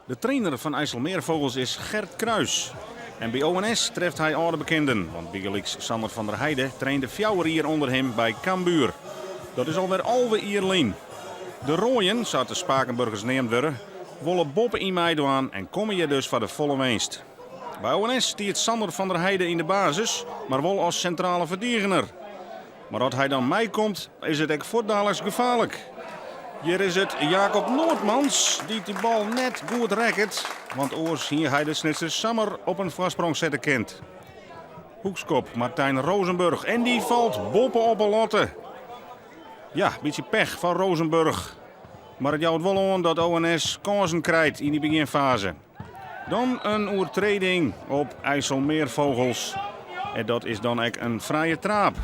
De trainer fan IJsselmeervogels is Gert Kruis. En by ONS treft hy âlde bekenden, want bygelyks Sander van der Heide trainde 4 jier ûnder him by Cambuur. Dat is alwer 11 jier lyn. De Rooien, sa't de Spakenburgers neamd wurde, wolle boppe-yn meidwaan en komme hjir dus foar de folle winst. By ONS stiet Sander van der Heide yn de basis, mar wol as sintrale ferdigener. Mar as hy dan meikomt, is it ek fuortdaliks gefaarlik. Hjir is it Jacob Noordmans dy't de bal net goed rekket, want oars hie hy de Snitsers samar op in foarsprong sette kind. Hoekskop Martijn Rozenburg en dy falt boppe-op 'e latte. Ja, bytsje pech foar Rozenburg. Mar it jout wol oan dat ONS kânsen krijt yn dy begjinfaze. Dan in oertreding op IJsselmeervogels. En dat is dan ek in frije traap.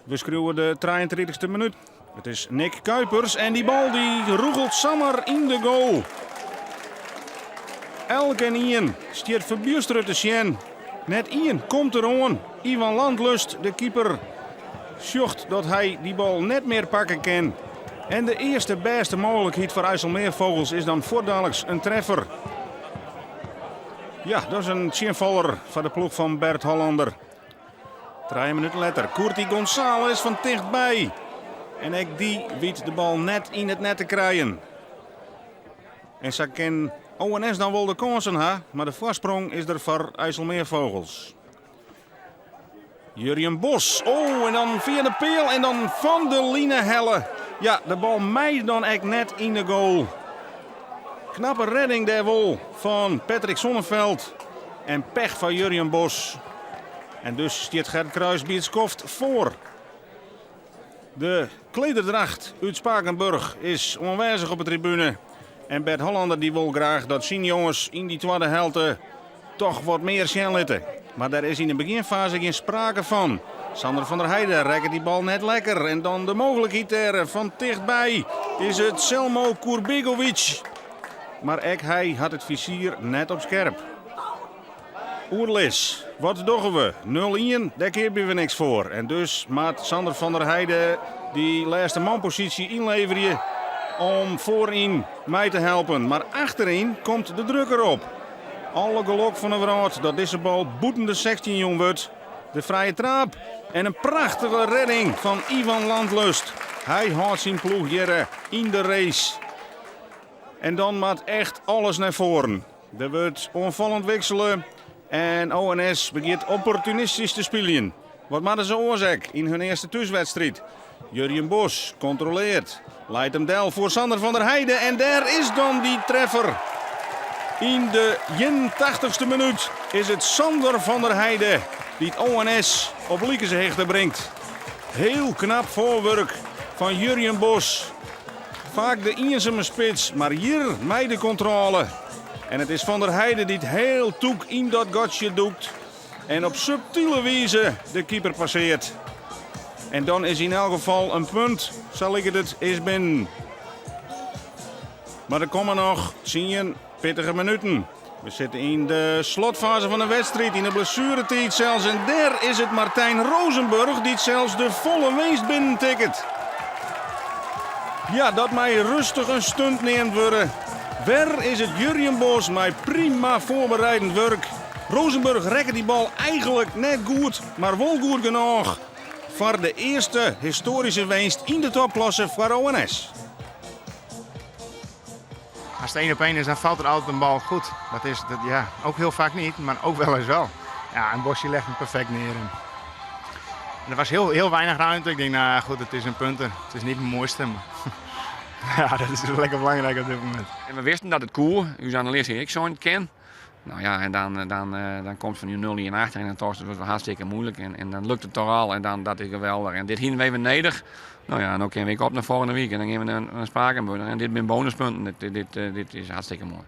We skriuwe de 33ste minút. It is Nick Kuipers en dy bal dy rûgelt samar yn de goal. Elkenien stiet ferbjustere te sjen. Net ien komt deroan. Ivan Landlust, de keeper, sjocht dat hy dy bal net mear pakke kin. En de earste bêste mooglikheid foar IJsselmeervogels is dan fuortdaliks in treffer. Ja, dat is in tsjinfaller foar de ploech fan Bert Hollander. 3 minuten letter, Curti González fan tichtby. En ek dy wit de bal net yn it net te krijen. En sa kin ONS dan wol de kânsen ha, mar de foarsprong is der foar IJsselmeervogels. Jurjen Bos. Oh, en dan fia de peal en dan fan de line helle. Ja, de bal mei dan ek net yn de goal. Knappe redding dêr wol fan Patrick Sonneveld. En pech foar Jurjen Bos. En dus stiet Gert Kruis by it skoft foar. De klederdracht út Spakenburg is oanwêzich op de tribune. En Bert Hollander dy wol graach dat syn jonges yn dy twadde helte toch wat mear sjen litte. Mar dêr is yn de begjinfaze gjin sprake fan. Sander van der Heide rekket dy bal net lekker. En dan de mooglikheid dêr fan tichtby is it Selmo Kurbegovic. Mar ek hy hat it fizier net op skerp. Oerlis, wat dogge we? 0-1, dêr keapje we niks foar. En dus moat Sander van der Heide dy lêste manposysje ynleverje om foaryn mei te helpen. Mar achteryn komt de druk derop. Alle gelok fan de wrâld dat dizze bal bûten de 16 jûn wurdt. De frije traap en in prachtige redding fan Ivan Landlust. Hy hâldt syn ploech hjir yn de race. En dan moat echt alles nei foaren. Der wurdt oanfallend wiksele en ONS begjint opportunistysk te spyljen. Wat moatte se oars ek yn hun earste thúswedstriid? Jurjen Bos kontroleart, leit him del foar Sander van der Heide en dêr is dan dy treffer. Yn de 81ste minút is it Sander van der Heide dy't ONS op likense hichte bringt. Heel knap foarwurk fan Jurjen Bos. Faak de iensame spits, mar hjir mei de kontrôle. En it is Van der Heide dy't heel tûk yn dat gatsje dûkt en op subtile wize de keeper passeart. En dan is yn elk gefal in punt, sa liket it, is binnen. Mar der komme noch 10 pittige minuten. We sitte yn de slotfaze fan de wedstriid, yn de blessueretiid sels. En dêr is it Martijn Rozenburg dy't sels de folle winst binnentikket. Ja, dat mei rêstich in stunt neamd wurde. Wer is it Jurjen Bos mei prima foarbereidend wurk. Rozenburg rekke dy bal eigenlik net goed, mar wol goed genôch foar de earste histoaryske winst yn de topklasse foar ONS. Als het 1 op 1 is, dan valt er altijd een bal goed. Dat is, dat, ja, ook heel vaak niet, maar ook wel eens wel. Ja, en Bosje legt hem perfect neer. En er was heel, heel weinig ruimte. Ik denk, nou goed, het is een punter. Het is niet mijn mooiste, maar ja, dat is lekker belangrijk op dit moment. En we wisten dat it koe, ús analist hie ek sein, kin. Nou ja, en dan komt fan dy 0-1 achter en dan tocht it hartstikke muoilik. En dan lukt it toch al en dan, dat is geweldich. En dit hiene we even nedich. Nou ja, no kinne we ek op nei folgjende wike en dan gean we nei Spakenburg. En dit binne bonuspunten, dit is hartstikke moai.